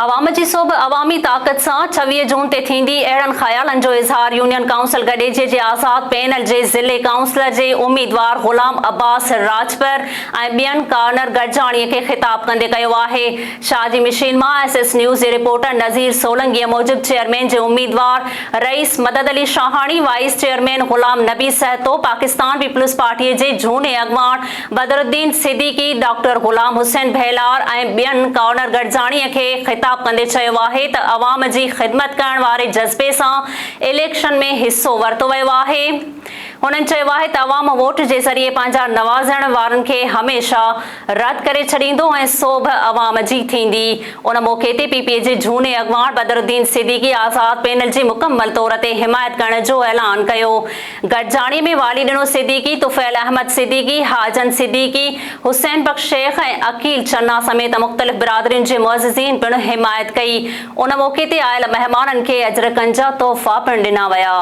عوام جي سوڀ عوامي طاقت سان 26 جون تي ٿيندي، اهڙن خيالن جو اظهار يونين ڪائونسل گڏيجي جي آزاد پينل جي ضلعي ڪائونسلر جي اميدوار غلام عباس راڄپر ۽ ٻين ڪارنر گڏجاڻي کي خطاب ڪندي ڪيو آهي. شاهه جي مشين مان ايس ايس نيوز جي رپورٽر نذير سولنگيء موجب چيئرمين جي اميدوار Rais Madad Ali Shahani, vice chairman Ghulam Nabi Sahito, Pakistan peoples پارٽيء جي جهوني اڳواڻ بدرالدين صديقي، ڊاڪٽر غلام حسين ڀيلار ۽ ٻين ڪارنر گڏجاڻيء کي خطاب ڪندي چيو آهي ته عوام جي خدمت ڪرڻ واري جذبي سان اليڪشن ۾ حصو ورتو ويو آهي. هنن چيو آهي ته عوام ووٽ جي ذريعي پنهنجا نوازڻ وارن کي هميشه رد ڪري ڇڏيندو ۽ سوڀ عوام جي ٿيندي. ان موقعي تي پي پي جي جهوني اڳواڻ بدرالدين صديقي آزاد پينل جي مڪمل طور تي حمايت ڪرڻ جو اعلان ڪيو. گڏجاڻي ۾ والي ڏنو صديقي، طفيل احمد صديقي، حاجن صديقي، حسين بخش شيخ ۽ عقيل چنا سميت مختلف برادرين جي معززين پڻ حمايت ڪئي. ان موقعي تي آيل مهمانن کي اجرڪن جا تحفا پڻ ڏنا ويا.